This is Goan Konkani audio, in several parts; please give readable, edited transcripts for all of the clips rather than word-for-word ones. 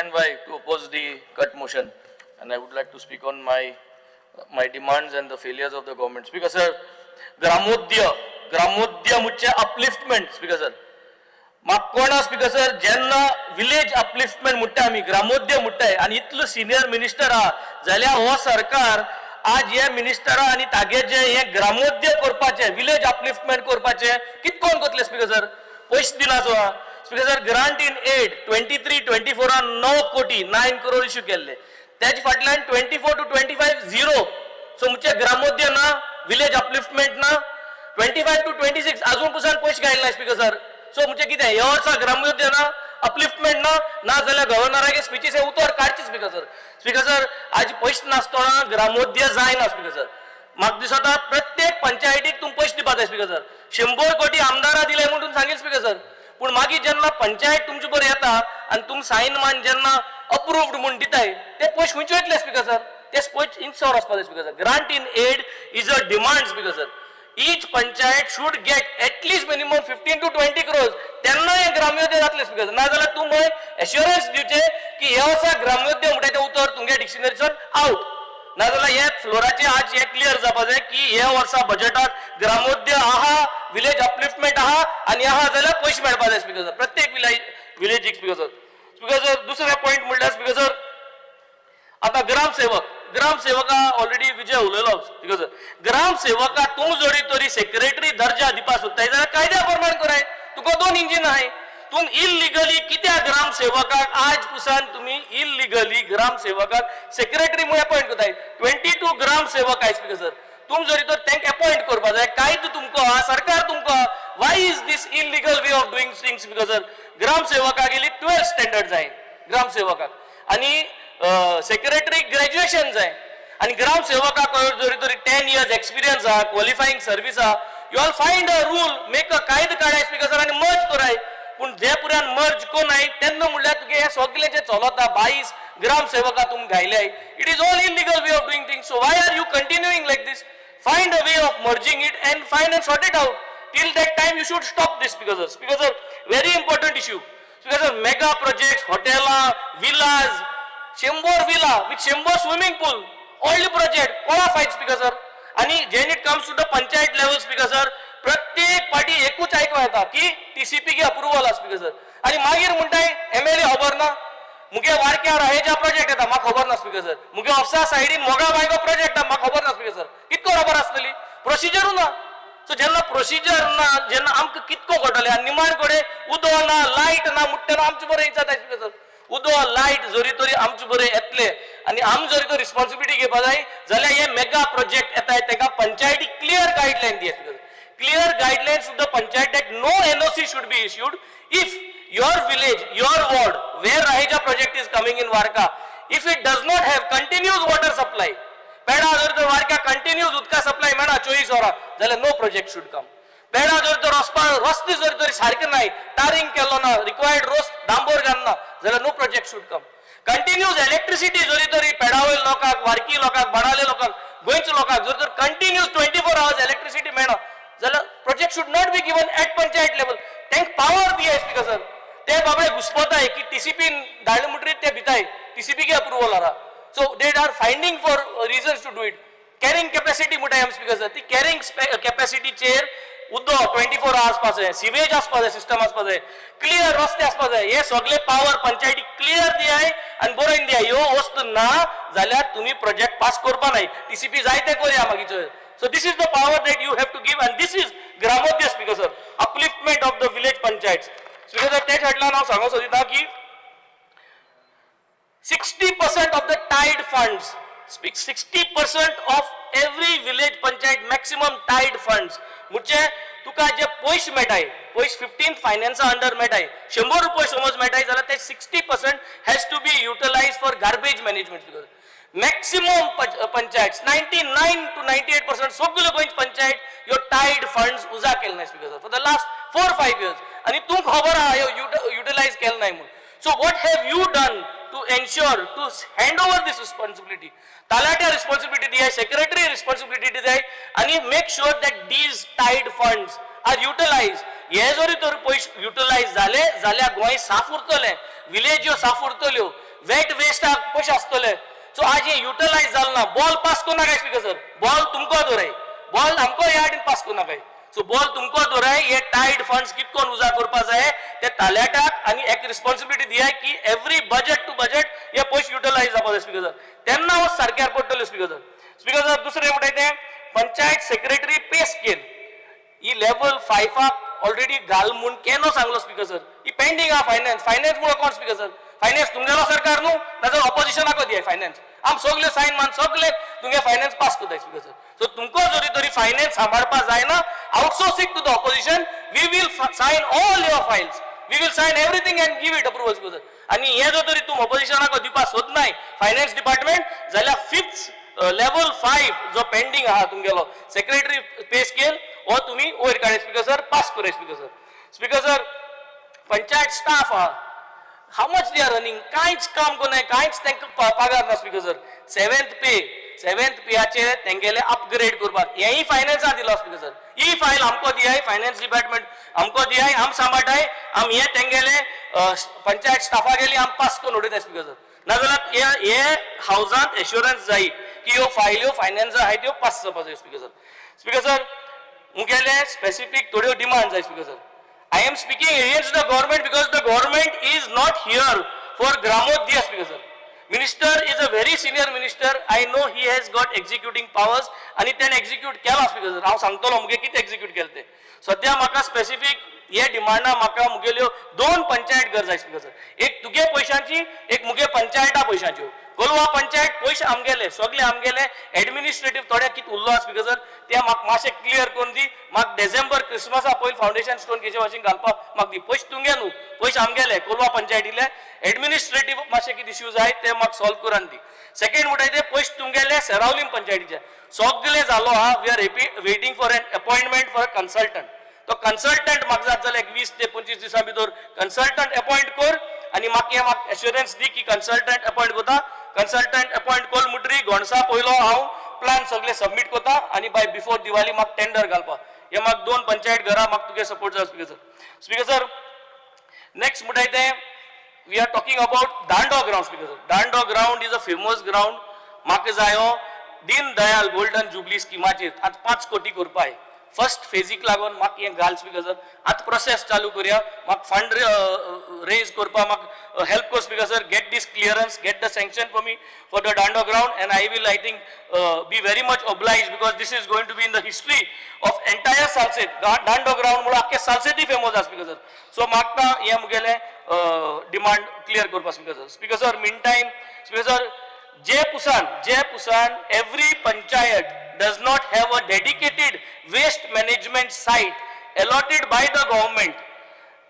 and why to oppose the cut motion, and I would like to speak on my demands and the failures of the government. Speaker sir, ग्रामोद्य, ग्रामोद्य म्हणजे अपलिफ्टमेंट. स्पीकर सर, म्हाका कोणा, स्पीकर सर, जेन्ना विलेज अपलिफ्टमेंट म्हणटा आमी, ग्रामोद्य म्हणटाय आनी इतलो सिनियर मिनिस्टर आहा जाल्यार हो सरकार आज हे मिनिस्टरा आनी तागे जे हे ग्रामोद्य करपाचे, विलेज अपलिफ्टमेंट करपाचे कित कोण करतले? स्पीकर सर, पयशे दिनासो. Speaker sir, grant in aid 23-24 9 कोटी, 9 करोड इश्यू केल्ले. तेजे फाटल्यान 24 to 25 zero. So म्हणजे ग्रामोद्य ना, विलेज अपलिफ्टमेंट ना. 25 to 26 अजून पसून पयशे घायले ना, स्पीकर सर. सो म्हणजे कितें, हे वर्सा ग्रामोद्य ना, अपलिफ्टमेंट ना? ना जाल्यार गव्हर्नरागे स्पिचीस हे उतर काडचे, स्पीकर सर. स्पीकर सर, आज पयशे नासतना ग्रामोद्य जायना. स्पीकर सर, म्हाका दिसता प्रत्येक पंचायतीक तुमी पयशे दिवपा जाय. स्पीकर सर, 100 कोटी आमदारा दिले म्हणून सांगील, स्पीकर सर, पूण मागीर जेन्ना पंचायत तुमचे बरोबर येता आनी तुम सायन मान जेन्ना अप्रूव्ड म्हूण दिताय, ते पयशे खंयचे वयतले, स्पीकर सर? ते पयशे इन्सॉर वचपा जाय. Speaker sir, grant in aid is a demand. Speaker sir, each panchayat should get at least minimum 15 to 20 crores. तेन्ना हे ग्रामोदय जातले, स्पीकर. ना जाल्यार तूं मय एश्योरन्स दिवचे की हे वर्सा ग्रामोदय म्हणटा तें उतर तुमगे डिक्शनरीच्यान आउट. ना जाल्यार हे फ्लोराचे आज हे क्लियर जावपा जाय की हे वर्सा बजेटाक ग्रामोदय आहा, विलेज अपलिफ्टमेंट आहा आनी आहा जाल्यार पयशे मेळपा जाय, स्पीकर सर, प्रत्येक विलेजीक. स्पीकर सर, स्पीकर सर, दुसरें पॉयंट म्हणल्यार, स्पीकर सर, आता ग्रामसेवक, ग्रामसेवका ऑलरेडी विजय उलयलो. स्पीकर सर, ग्रामसेवका तूं जरी तरी सेक्रेटरी दर्जा दिवपा सोदताय जाल्यार कायद्या प्रमाण कराय. तुका दोन इंजीन आहाय. तूं इलिगली कित्याक ग्रामसेवकाक आज पुसान तुम्ही इलिगली ग्रामसेवकाक सेक्रेटरी म्हणून अपॉइंट करताय? 22 ग्रामसेवक आहाय, स्पीकर सर. तुम जरी तर तांकां अपॉइंट करपा जाय, कायदो तुमकां आहा, सरकार तुमकां. Why is this illegal way of doing things, speaker sir? ग्रामसेवकाक गेली 12th standard जाय ग्रामसेवकाक आणि सेक्रेटरी ग्रॅज्युएशन जाय आणि ग्रामसेवकाक जरी तरी 10 इयर्स एक्सपिरियन्स आहा, क्वॉलिफाईंग सर्वीस आहा. You all find a rule, make a कायदो काडाय, स्पीकर सर, आनी मर्ज कराय. पूण जे पुरान मर्ज कोनाय तेन्ना म्हणल्यार तुगे हे सगळे जे चलता, 22 ग्रामसेवका तुम घायले, it is all illegal way of doing things. So why are you continuing like this? Find a way of merging it and find and sort it out. Till that time you should stop this. Because very important issue, because of mega projects, हॉटेलां, villas, 100 villa with 100 swimming pool, old project कोणा फायद, स्पीकर सर? आणि when it comes to the panchayat level, speaker sir, प्रत्येक पार्टी एकूच आयकूं येता की टीसीपी की अप्रुव्हल आसा, स्पीकर सर. आणि मागीर म्हणटाय एमएलए खबर ना. मुगे वारक्यार राहेजा प्रोजेक्ट येता, म्हाका खबर ना, स्पीकर सर. मुगे ऑफिसा सायडीन मोगा बायगो प्रोजेक्ट आहा, म्हाका खबर ना. स्पीकर सर, कितको खबर आसतली? प्रोसिजर ना. सो जेन्ना प्रोसिजर ना, जेन्ना आमकां कितको कळटलें? आनी निमाण कडेन उदक ना, लायट ना म्हणटा तेन्ना आमचे बरें जाता, स्पीकर सर. उदक, लायट जरी तरी आमचे बरें येतले आनी आम जरी तर रिस्पॉन्सिबिलिटी घेवपा जाय जाल्यार हे मेगा प्रोजेक्ट येताय ताका पंचायती clear guideline the. Clear guidelines to the panchayat that no NOC should be issued if your village, your ward, where Raheja project is coming in Varca, if it does not have continuous water supply. पेडा जर तर वारक्या कंटिन्युअस उदका सप्लाय मेळना 24 वरां जाल्यार no project should come. पेडा जर तर वचपा रस्ते जर तरी सारके नाय, टारिंग केलो ना, रिक्वायर्ड रोस डांबोर घालना जाल्यार no project should come. Continuous electricity जरी तरी पेडावयल लोकांक, वारकी लोकांक, बाणावले लोकांक, गोंयच्या लोकांक जर तर कंटिन्युअस 24 आवर्स इलेक्ट्रिसिटी मेळना जाल्यार project should not be given at panchayat level. तांकां पावर दी, स्पीकर सर. ते बाबडे घुसपताय की टीसीपी धाडले म्हणटरीत ते भिताय, टीसीपी की अप्रुव्हल आहा. So they are finding for reasons to do it. Carrying capacity म्हणटाय आमी, स्पीकर सर, ती कॅरिंग कॅपॅसिटीचेर उदक 24 आवर्स आसपा जाय, सिवेज आसपा जाय, सिस्टम आसपा जाय, क्लियर रस्ते आसपा जाय. हे सगळे पावर पंचायती क्लियर दियाय आनी बरोवन दियाय. ह्यो वस्तू ना जाल्यार तुमी प्रोजेक्ट पास करपा नाय. टीसीपी जाय ते करया मागीर. So this is the power that you have to give and this is Gramodaya, speaker sir, upliftment of the village panchayat. Speaker sir, त्या फाटल्यान हांव सांगूंक सोदिता की 60% of the tied funds, 60% of every village panchayat maximum tied funds, म्हणजे तुका जे पयशे मेळटाय, पयशे 15th फायनान्सा अंडर मेळटाय, 100 रुपये समज मेळटाय जाल्यार ते 60% has to be utilize for garbage management. Maximum panchayat, 99 to 98% सगल्यो गोंयची पंचायत ह्यो टायड फंड्स उजा केले नाय, speaker, for the last 4-5 years. आनी तुमकां खबर आहा ह्यो युटिलायज केले नाय म्हूण. So what have you done to ensure to hand over this responsibility? तलाट्या responsibility दियाय, secretary responsibility दियाय आणि make sure that these tied funds are utilize. हे जरी तर पयशे युटिलायज जाले जाल्यार गोंय साफ उरतलें, विलेज्यो साफ उरतल्यो. वेट वेस्टाक पयशे आसतले. सो आज हे युटिलायज जाल ना. बॉल पास कोन्नाकाय स्पीकर सर. बॉल तुमकां दवराय, बॉल आमकां ह्या हाडीन पास कोन्नाकाय. सो बॉल तुमकां दवराय. हे टायड फंड्स कितकोन उजा करपा जाय ते ताल्याटाक आनी एक रिस्पॉन्सिबिलिटी दियाय की एवरी बजेट टू बजेट हे पयशे युटिलायज जावपा जाय स्पीकर सर. तेन्ना हो सारक्यार पडटले स्पीकर सर. स्पीकर सर, दुसरें म्हणटाय तें पंचायत सेक्रेटरी पे स्केल ही लेवल फायफाक ऑलरेडी घाल म्हूण केन्ना सांगलो स्पीकर सर. ही पेंडींग आहा. फायनान्स, फायनान्स मुळे कोण स्पीकर सर? फायनान्स तुमगेलो सरकार न्हू, नाजाल्यार ऑपोजिशनाक दियाय फायनान्स. आम सगळे सायन मान सगळे तुमगे फायनान्स पास करताय स्पीकर सर. सो तुमकां जरी तरी फायनान्स सांबाळपा जायना, outsourcing to the opposition. We will sign all your files, we will sign everything and give it approval, speaker sir. आनी हे जर तरी तूं ऑपोजिशनाक दिवपाक सोदनाय फायनान्स डिपार्टमेंट, जाल्यार फिफ्थ लेवल फायव जो पेंडींग आहा तुमगेलो सेक्रेटरी पे स्केल, हो तुमी वयर काडे स्पीकर सर, पास करे speaker sir. Speaker sir, panchayat staff आहा, how much they are earning? कांयच काम कोनाय, कांयच तांकां पगार ना speaker sir. Seventh pay, seventh पेयाचे तेंगेले अपग्रेड करपाक हेंय फायनान्सा दिलो स्पीकर सर. ही फायल आमकां दियाय, फायनान्स डिपार्टमेंट आमकां दियाय, आम सांबाळटाय. आम हे तेंगेले पंचायत स्टाफा गेली आम पास करून उडयताय स्पीकर सर. नाजाल्यार हे हे हावजांत एश्योरन्स जाय की ह्यो फायल्यो फायनान्सा आहाय त्यो पास जावपा जाय स्पीकर सर. स्पीकर सर, मुगेले स्पेसिफीक थोड्यो डिमांड जाय speaker sir. I am speaking against the government because the government is not here for Gramodaya, speaker sir. Minister is a very senior minister. I know he has got executing powers आणि त्याने एक्झिक्यूट केला स्पीकर सर. हांव सांगतलो मुगे कितें एक्झिक्यूट केलें तें. सद्या म्हाका स्पेसिफीक हे डिमांडा, म्हाका मुगेल्यो दोन पंचायत घर जाय स्पीकर सर. एक तुगे पयशांची, एक मुगे पंचायता पयशांच्यो. कोलवा पंचायत पयशे आमगेले, सगळे आमगेले. एडमिनिस्ट्रेटीव थोडे कितें उरलो स्पीकर सर, ते म्हाका मातशें क्लियर करून दी. म्हाका डिसेंबर क्रिसमसा पयलीं फावंडेशन स्टोन केशे भाशेन घालपाक म्हाका दी. पयशे तुमगे न्हू, पयशे आमगेले कोलवा पंचायतीले. एडमिनिस्ट्रेटीव मातशे कितें इश्यूज आहाय ते म्हाका सॉल्व करून दी. सेकंड म्हणटाय ते पयशे तुमगेले सेरावलीम पंचायतीचे सगळे जालो आहा. We are waiting for an appointment for a consultant. तो कन्सल्टंट म्हाका जात जाल्यार एक 20 ते 25 दिसां भितर कन्सल्टंट अपॉयंट कर आनी म्हाका हें म्हाका एश्योरन्स दी की कन्सल्टंट अपॉयंट करता. कन्सल्टंट अपॉयंट कोल म्हणटरी गोणसा पयलो हांव प्लान सगळे सबमीट करता आनी बाय बिफोर दिवाळी म्हाका टेंडर घालपा. हे म्हाका दोन पंचायत घरां म्हाका तुगे सपोर्ट जाय speaker sir. Speaker sir, next म्हणटाय तें we are talking about Dando ground, speaker sir. Dando ground is a famous ground. म्हाका जायो दीन दयाल गोल्डन जुबली स्किमाचेर आतां 5 कोटी करपाय फर्स्ट फेजीक लागून म्हाका हें घाल स्पीकर सर. आतां प्रोसेस चालू करया. म्हाका फंड रेज करपाक म्हाका हेल्प कर speaker sir. Get this clearance, get the sanction for me for the Dando ground and I will, I think, be very much obliged because this is going to be in the history of entire Salcete. Dando ground म्हणून आख्खे सालसेती फेमस आसा स्पीकर सर. सो म्हाका हें मुगेलें डिमांड क्लियर करपाक speaker sir. Speaker sir, mean time, speaker sir, जे पुसान every panchayat does not have a dedicated waste management site allotted by the government,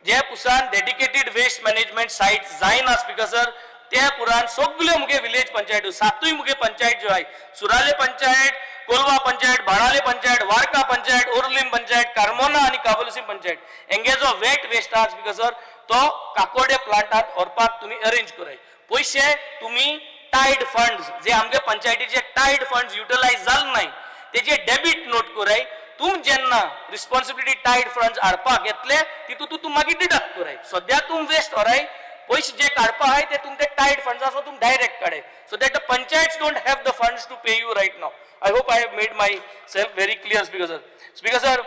जे पुसान डेडिकेटेड वेस्ट मॅनेजमेंट सायट जायना स्पीकर सर, ते पुरान सगल्यो मुगे विलेज पंचायत, सातूय मुगे पंचायत ज्यो आहाय, सुराले पंचायत, कोलवा पंचायत, बाणाले पंचायत, वार्का पंचायत, ओर्लीम पंचायत, कार्मोना आनी काबोलिसीम पंचायत, हेंगे जो वेट वेस्ट आहा स्पीकर सर, तो काकोडे प्लांटात व्हरपाक तुमी अरेंज कराय. पयशे तुमी टायड फंड्स जे आमगे पंचायतीचे टायड फंड्स युटिलायज जाले नाय, तेजे डेबीट नोट कराय. तुम जेन्ना रिस्पॉन्सिबिलिटी टायड फंड्स हाडपाक येतले, तितून तूं मागीर डिडक्ट कराय. सद्या तूं वेस्ट व्हराय, पयशे जे काडपा आहाय ते तुमचे टायड फंड्स आसा, तुम direct काडाय, so that the panchayat don't have the funds to pay you right now. I hope I have made myself very clear, speaker sir. Speaker sir,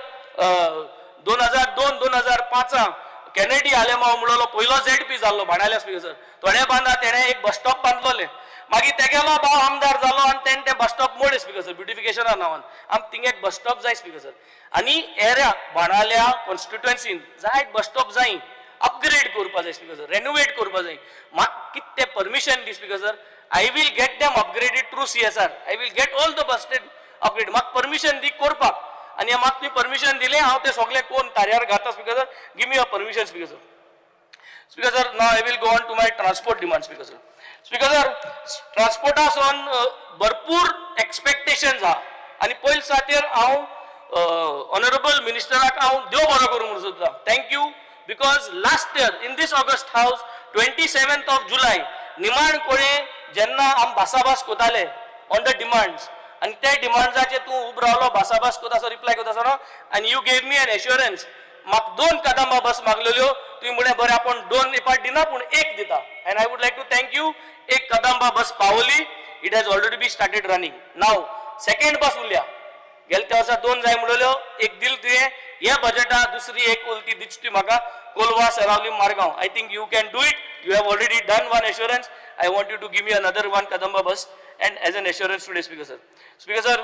2002, 2005 Kennedy Alemao म्हणलो पयलो झेडपी जाल्लो भाणाल्या स्पीकर सर. थोड्या बांदा तेणें एक बस स्टॉप बांदलोलें. मागीर तेगेलो भाव आमदार जालो आनी तेणें तें बस स्टॉप मोडलें स्पीकर सर, ब्युटिफिकेशना नांवान. आम थिंग एक बस स्टॉप जाय स्पीकर सर. आनी एरिया बाणाल्या कॉन्स्टिट्युएन्सीन जायत बस स्टॉप जाय, अपग्रेड करपा जाय स्पीकर सर, रेनोवेट करपा जाय. म्हाका कितें तें permission the speaker sir. I will get them upgraded through CSR. I will get all the bus stand upgrade. म्हाका परमिशन दी करपाक आनी म्हाका तुमी परमिशन दिलें, हांव ते सगळे कोण ताऱ्यार घाता speaker sir. Give me a permission, speaker sir. Speaker sir, now I will go on to my transport demand, speaker sir. Speaker sir, ट्रान्सपोर्टासून भरपूर एक्सपेक्टेशन्स आहा आनी पयले सातेर हांव ऑनरेबल मिनिस्टराक हांव देव बरो करूं म्हणून सोदता. Thank you, because last year in this august house, 27th of July, निमाण कोळे जेन्ना आम भासाभास कोताले ऑन the demands आनी त्या डिमांड्साचेर तूं उबो रावलो, भासाभास कोता आसतना, रिप्लाय कोता आसतना आनी you gave me an assurance. म्हाका दोन कदंबा बस मागलेल्यो. तुवें म्हणलें, बरें, आपूण दोन पाट दिना पूण एक दिता, and I would like to thank you. एक कदंबा बस पावली. It has already be started running now. Second bus उरल्या. गेल्या त्या वर्सा दोन जाय म्हणलेल्यो, एक दिल तुवें. ह्या बजेटा दुसरी एक उरती, दिची तुवें म्हाका, कोलवा, सरावली, Margao. I think you can do it. You have already done one assurance. I want you to give me another one Kadamba bus and as an assurance today, Speaker sir. Speaker sir,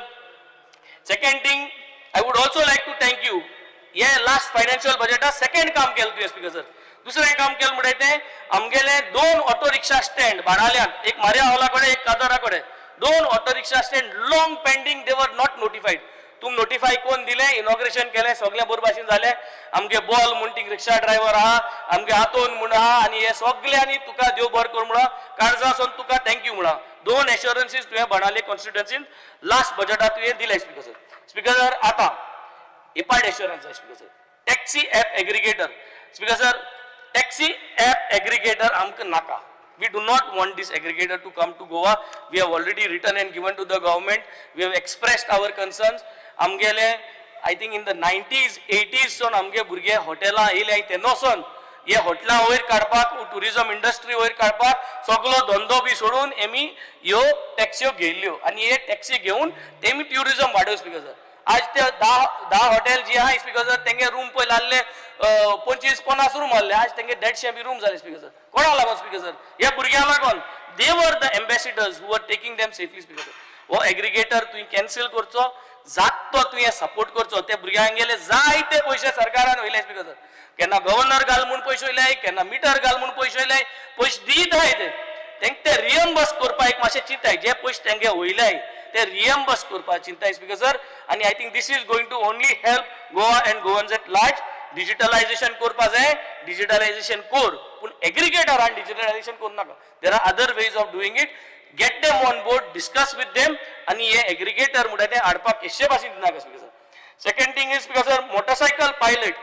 second thing, I would also like to thank you. हे लास्ट फायनान्शियल बजेटा सेकंड काम केलं तुवें, स्पीकर सर. दुसरें काम केलें म्हणटा तें आमगेले दोन ऑटो रिक्षा स्टँड बाणाल्यान, एक मारिया हॉला कडेन, एक काजरा कडेन. दोन auto rickshaw stand long pending, they were not notified. तुम नोटिफाय कोण दिले, इनॉग्रेशन केलें, सगळें बरे भाशेन जालें. आमगे बॉल म्हूण ती रिक्षा ड्रायव्हर आहा, आमगे आतोन म्हूण आहा आनी हे सगल्यांनी तुका देव बरो कर म्हणा, काळजा तुका thank you म्हणा. दोन एश्योरन्सीस तुवें बाणाले कॉन्स्टिट्युएन्सीन लास्ट बजेटात तुवें दिले, स्पीकर सर. स्पीकर सर, आतां इपार्ट एश्योरन्स आहे, Speaker sir. Taxi app aggregator, Speaker sir, taxi app aggregator आमकां नाका. We do not want this aggregator to come to Goa. We have already written and given to the government. We have expressed our concerns. आमगेले, I think, in the 90s, 80s सोन आमगे भुरगे हॉटेलां येयले तेन्ना हे हॉटेलां वयर काडपाक, टुरिझम इंडस्ट्री वयर काडपाक, सगलो धंदो बी सोडून एमी ह्यो टॅक्स्यो घेयल्ल्यो आनी हे टॅक्सी घेवन तेमी ट्युरिझम वाडोवप, स्पीकर सर. आज ते 10 10 हॉटेल जी आहा, स्पीकर सर, तेंगे रूम पयले आहले 25-50 रूम आहले, आज तेंगे 150 बी रूम जाले, स्पीकर सर. कोणा लागून, स्पीकर सर? ह्या भुरग्यां लागून. They were the ambassadors who are taking them safely, Speaker sir. हो एग्रिगेटर तुवें कॅन्सल करचो. जात तो तुवें सपोर्ट करचो. त्या भुरग्यांगेले जायते पयशे सरकारान वयले, स्पीकर सर. केन्ना गव्हर्नर घाल म्हूण पयशे वयले, केन्ना मिटर घाल म्हूण पयशे वयले. पयशे दीत आहाय ते. तेंक ते रिएम्बर्स करपाक एक मातशें चिंताय. जे पयशे तेंगे वयले ते रिएम्बर्स करपाक चिंताय, स्पीकर सर. आनी I think this is going to only help Goa and Goans at large. Digitalization करपा जाय, डिजिटलायझेशन कर, पूण एग्रिगेटरान डिजिटलायझेशन करूं नाका. There are other ways of doing it. Get them on board, discuss with them आनी हे एग्रिगेटर म्हणटा ते हाडपाक केशे भाशेन दिनाका, Speaker sir. Second thing is, Speaker sir, motorcycle pilot.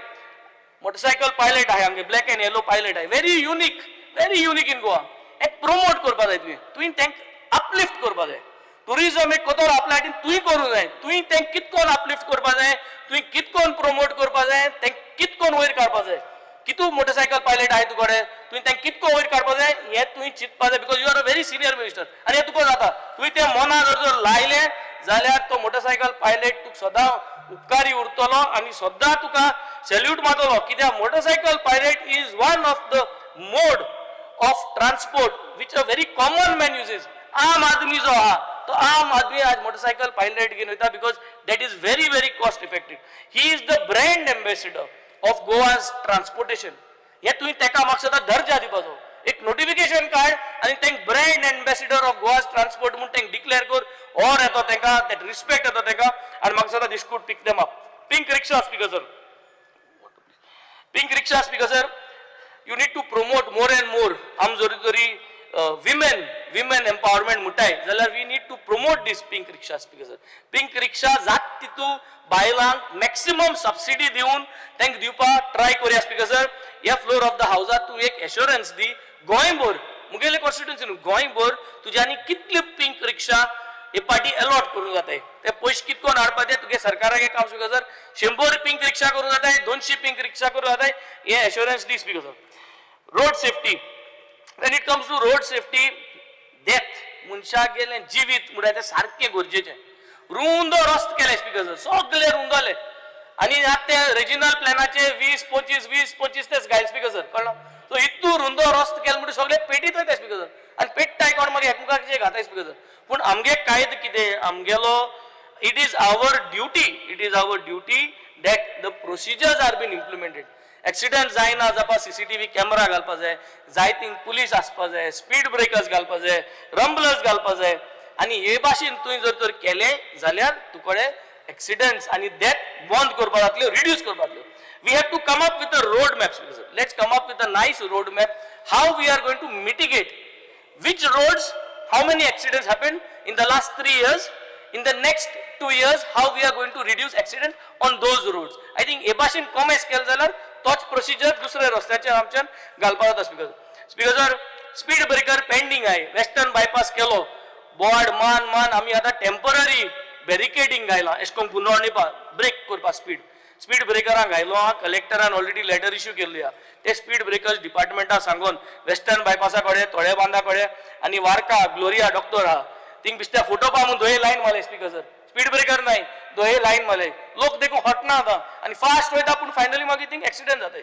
Motorcycle pilot आहे आमगे, ब्लॅक अँड येलो पायलट आहे. Very unique, very unique in Goa. एक प्रमोट करपा जाय तुवें. तुवें तांकां अपलिफ्ट करपा जाय. टुरिझम एक कोतोर आपल्या हातीन तुवें करूंक जाय. तुवें तांकां कितकोन अपलिफ्ट करपा जाय, तुवें कितकोन प्रमोट करपा जाय, तांकां कितकोन वयर काडपा जाय. कितू मोटरसायकल पायलट आहे तुकडे, तुवें तांकां कितको वयर काडपा जाय, हें तुवें चिंतपा जाय, because you are a very senior minister आनी हें तुका जाता. तुवें तें मना जर जर लायलें जाल्यार तो मोटरसायकल पायलट तुका सदां उपकारी उरतलो आनी सदां तुका सॅल्यूट मारतलो, कित्याक motorcycle pilot is one of the mode of transport which a very common man uses. आम आदमी जो आहा तो आम आदमी आज मोटरसायकल पायलट घेवन वयता, because that is very very cost effective. He is the brand ambassador of Goa's transportation. हे तुवें तेका म्हाका सदां दर्जा दिवपाचो. एक नोटिफिकेशन काड आनी तांकां brand ambassador of Goa's transport म्हूण तांकां डिक्लेअर कर. और येतो तांकां, that respect येतो तांकां आनी म्हाका दिसता this could pick them up. Pink rickshaw, Speaker sir. Pink rickshaw, Speaker sir, you need to promote more and more. आम जरी तरी विमेन एम्पावरमेंट म्हणटाय जाल्यार we need to promote this pink rickshaw, Speaker sir. Pink rickshaw जात तितू बायलांक मॅक्सिमम सबसिडी दिवन तांकां दिवपाक ट्राय करुया, स्पीकर सर. ह्या फ्लोर ऑफ the हावजात तूं एक एश्योरन्स दी, गोंयभर, मुगेले कॉन्स्टिट्युन्सी न्हू, गोंयभर तुज्यांनी कितले पिंक रिक्षा हे पार्टी अलॉट करूंक जाताय, ते पयशे कितकोन हाडपा ते तुगे सरकाराक काम, स्पीकर सर. 100 पिंक रिक्षा करूंक जाताय, 200 पिंक रिक्षा करूंक जाताय, हे एश्योरन्स दी, Speaker sir. Road safety. When it comes to road safety, death, मनशाक गेलें जिवीत म्हळ्यार तें सारकें गरजेचें. रुंदो रस्तो केले, स्पीकर सर, सगळे रुंदले आनी आतां ते रिजिनल प्लॅनाचे 20 25, 20 25 तेच घायल, स्पीकर सर, कळ्ळो? सो इतू रुंदो रस्तो केलो म्हणटकीर सगळे पेटीत वयता, स्पीकर सर. आनी पेट्टाय कोण मागीर एकमेकाचेर घाताय, स्पीकर सर. पूण आमगे कायदो कितें आमगेलो, it is our duty, it is our duty that the procedures are been implemented. Accident जायना जावपा सीसीटीव्ही कॅमेरा घालपा जाय, जाय थिंग पुलीस आसपा जाय, स्पीड ब्रेकर्स घालपा जाय, रंबलर्स घालपा जाय. आनी हे भाशेन तुवें जर तर केलें जाल्यार तुकडे एक्सिडंट्स आनी डेथ बंद करपा जातल्यो, रिड्यूस करपा जातल्यो. We have to come up with a road map. Let's come up with a nice road map, how we are going to mitigate, which roads, how many accidents happened in the last 3 years, in the next 2 years, how we are going to reduce accidents on those roads. I think हे भाशेन कॉमेस केलें जाल्यार तोच प्रोसिजर दुसऱ्या रस्त्याचेर आमच्यान घालपा जाता, Speaker. Speaker sir, speed breaker pending आहे. वेस्टर्न बायपास केलो, बोर्ड मान मान आमी आतां टेम्पररी बॅरिकेडींग घायला, एशें करून गुनोडणी ब्रेक करपा स्पीड. स्पीड ब्रेकरांक घायलो आहा. कलेक्टरान ऑलरेडी लेटर इश्यू केल्ली आहा. ते स्पीड ब्रेकर्स डिपार्टमेंटा सांगून वेस्टर्न बायपासा कडेन, तोळेबांदा कडेन आनी वारका ग्लोरिया डॉक्टर आहा थिंग बिस्त्या फोटो पा म्हणून दोये लायन मारले. स्पीकर सर, स्पीड ब्रेकर नाही, दोये लायन मारले. लोक देखून हटना आतां आनी फास्ट वयता, पूण फायनली मागीर थिंग एक्सिडंट जाता.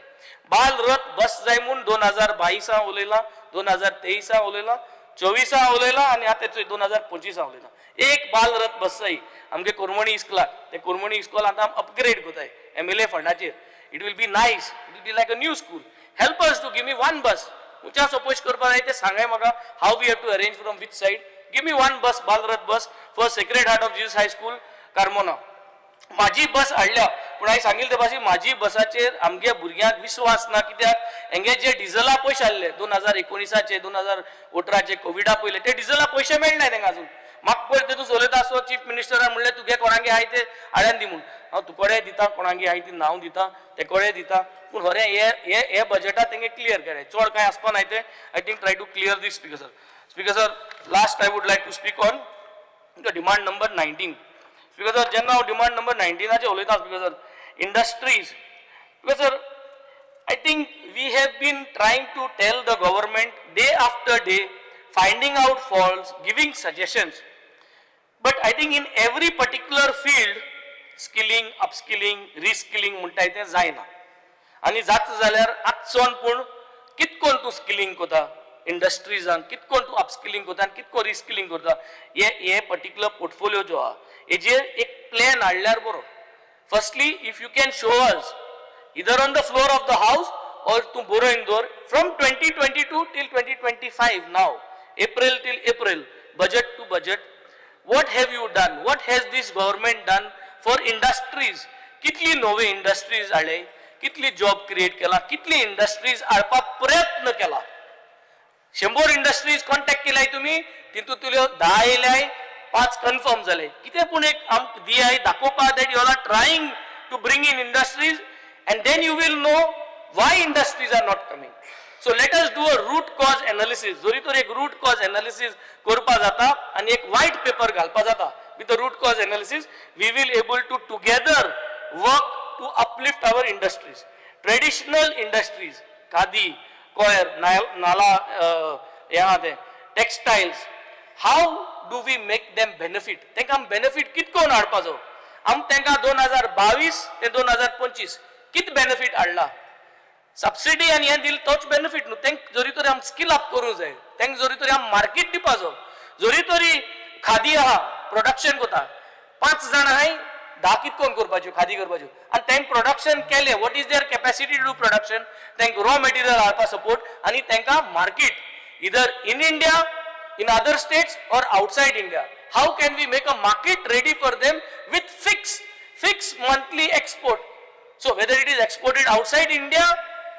बाल रथ बस जाय म्हूण 2022 उलयला, 2023 उलयला, 24 उलयला आनी आतां 2025 उलयला. एक बाल रथ बस जाय आमगे कोरमणी इस्कुलाक. ते कोरमणी इस्कॉल आतां आम अपग्रेड कोताय MLA फंडाचेर. It will be nice, it will be like a new school. Help us to give me one bus. खंयच्या सपोज करपाक जाय ते सांगाय म्हाका, how we have to arrange, from which side. Give me one bus, Balrath bus for Sacred Heart of Jesus High School, Carmona. म्हाजी बस हाडल्या, पूण हांवें सांगिल्ले ते भाशेन म्हाजी बसाचेर आमगे भुरग्यांक विश्वास ना, कित्याक हेंगे जे डिझला पयशे आहले 2019चे, 2018चे, कोविडा पयले, ते डिझला पयशे मेळनाय तेंका अजून. म्हाका पयर तेतून उलयता आसतो चीफ मिनिस्टरान म्हणलें, तुगे कोणागे आहाय ते हाड्यान दी म्हूण. हांव तुकडे दिता, कोणागे आहाय ती नांव दिता, ते कडे दिता, पूण खरें हे हे हे बजेटात तेंगे क्लियर केलें. चड कांय आसपा नाय ते. I think try to clear this, Speaker sir. Speaker sir, last I would like to speak on the demand number 19. Speaker sir, जेन्ना हांव डिमांड नंबर 19आचेर उलयता, Speaker sir, industries. Speaker sir, I think we have been trying to tell the government day after day, finding out faults, giving suggestions. But I think in every particular field, skilling, upskilling, reskilling म्हणटाय तें जायना. आनी जाता जाल्यार आजचोन, पूण कितकोन तूं स्किलिंग कोता इंडस्ट्रीजान, कितकोन तूं अपस्किलिंग करता आनी कितको रिस्किलिंग करता, हे हे पर्टिक्युलर पोर्टफोलियो जो आहा हेजेर एक प्लॅन हाडल्यार बरो. Firstly, if you can show us either on the floor of the house or तूं बरोवन दवर, from 2022 till 2025 now, April till April, budget to budget, what have you done? What has this government done for industries? कितली नवे इंडस्ट्रीज हाडले, कितली जॉब क्रिएट केला, कितली इंडस्ट्रीज हाडपाक प्रयत्न केला? 100 इंडस्ट्रीज कॉन्टॅक्ट केलाय तुम्ही, तितूंतल्यो 10 येयल्याय, 5 कन्फर्म जाले. कितें पूण एक आमकां दियाय दाखोवपाक that you are trying to bring in industries, and then you will know why industries are not coming. So let us do a root cause analysis. जरी तर एक रूट कॉज एनालिसीस करपा जाता आनी एक व्हायट पेपर घालपा जाता with the root cause analysis, we will able to together work to uplift our industries, traditional industries, khadi, coir, नाला, हें आहा तें textiles. How do we make them benefit? तांकां बेनिफीट कित करून हाडपाचो आम तांकां? 2022 ते 2025 कित बेनिफीट हाडला? सबसिडी आनी हें दिलें तोच बेनिफीट न्हू. तांकां जरी तरी आम स्किल अप करूंक जाय, तांकां जरी तरी आम मार्केट दिवपाचो. जरी तरी खादी आहा, प्रोडक्शन कोता 5 जाण आहाय, 10 कित कोण करपाच्यो खादी करपाच्यो आनी तांकां प्रोडक्शन केलें, what is their capacity to do production? तांकां रॉ मटेरियल हाडपा सपोर्ट आनी तांकां market, either in India, in other states or outside India. How can we make a market ready for them with fixed monthly export? So whether it is exported outside India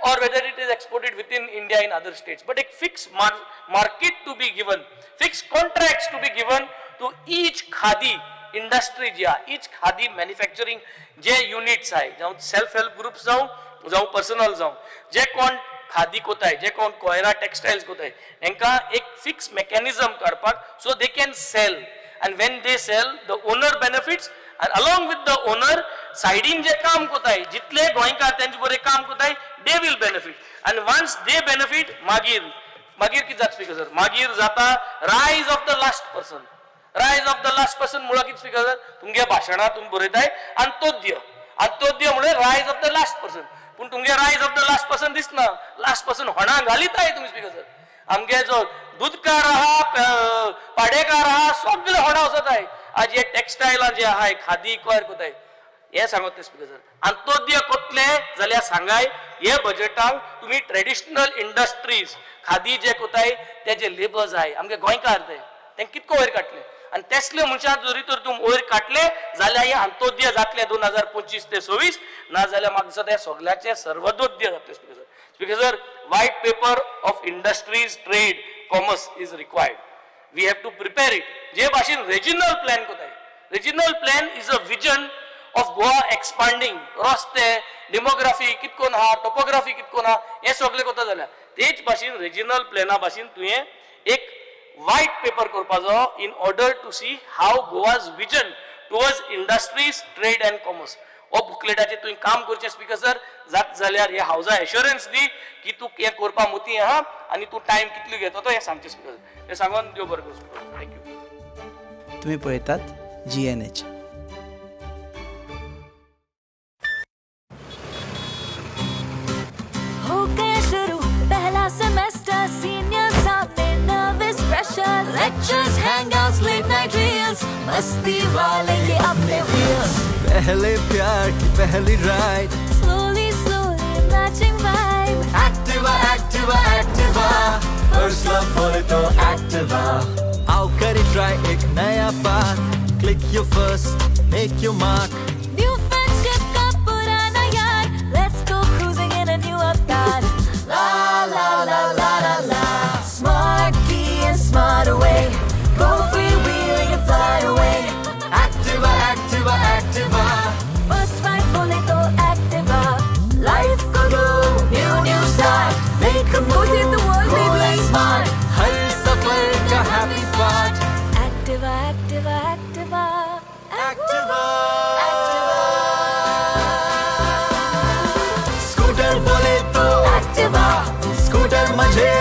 or whether it is exported within India in other states, but a fixed market to be given, fixed contracts to be given to each khadi industry जी आहा, each khadi manufacturing जे units आहे, जावं सेल्फ हेल्प ग्रुप्स जावं, जावं पर्सनल जावं, जे कोण खादी कोताय, जे कोण कोयरा टेक्सटायल्स कोताय, हेंकां एक फिक्स मेकॅनिझम काडपाक, so they can sell, and when they sell, the owner benefits, and along with the owner, सायडीन जे काम कोताय, जितले गोंयकार तेंचे बरें काम कोताय, they will benefit. And once they benefit, मागीर मागीर कितें जाता, स्पीकर सर? मागीर जाता rise of the last person. Rise of the last person मुळां कितें, स्पीकर सर? तुमगे भाशणां तुमी बरयताय अंत्योदय. अंत्योदय म्हळ्यार rise of the last person, पूण तुमगे rise of the last person दिसना. लास्ट पर्सन होणा घालीताय तुमी, स्पीकर सर. आमगे जो दुदकार आहा, पाडेकार आहा, सगळे होणा वचताय. आज हे टेक्सटायलां जे आहाय, खादी कोयर कोताय, हे सांगत ते, स्पीकर सर. अंत्योदय कोतले जाल्यार सांगाय, हे बजेटाक तुमी ट्रेडिशनल इंडस्ट्रीज, खादी जे कोताय तेजे लेबर्स आहाय, आमगे गोंयकार ते, तेंकां कितको वयर काडले आनी तेसले मनशां जरी तर तुमी वयर काडले जाल्यार हे अंत्योदय जातले 2025 ते 26. ना जाल्यार म्हाका दिसता हे सगळ्याचे सर्वदोद्य जातले. Speaker sir, Speaker sir, white paper of industries, trade, commerce is required. We have to prepare it. जे भाशेन रिजनल प्लॅन कोताय, regional plan is a vision of Goa expanding, रस्ते, डेमोग्राफी कितकोन आहा, टोपोग्राफी कितकोन आहा, हे सगळे कोता जाल्यार तेच भाशेन रिजनल प्लॅना भाशेन तुवें एक व्हायट पेपर करपाचो in order to see how Goa's vision towards industries, trade and commerce. हो बुकलेटाचेर तुवें काम करचें स्पीकर सर. जात जाल्यार हे हावजा एश्योरन्स दी की तूं हें करपा मोती आहा आनी तूं टायम कितलो घेता तो हें सांगचें स्पीकर सर. हें सांगून देव बरें करूं स्पीकर. Thank you. तुम्ही पळयतात जी एन एच. हो गया शुरू पहला सेमेस्टर, सीनियर सामने nervous pressure, lectures, hangouts, late night reels, मस्ती वाले ये अपने व्हील्स. पहले प्यार की पहली ride, slowly slowly matching vibe. Activa Activa Activa, first love बोले तो एक्टिवा. आओ करे ट्राई एक नया path, click your first, make your mark. New friendship का पुराना यार, let's go cruising in a new avatar. La la la la la la, smart key and smart away, go freewheeling and fly away. Activa Activa Activa, first ride बोले तो Activa. Life co do new new start, make a Go save the world, baby. Smart, हर सफर का happy part. Activa Activa Activa. Activa, scooter बोले तो एक्टिवा, स्कूटर मजे.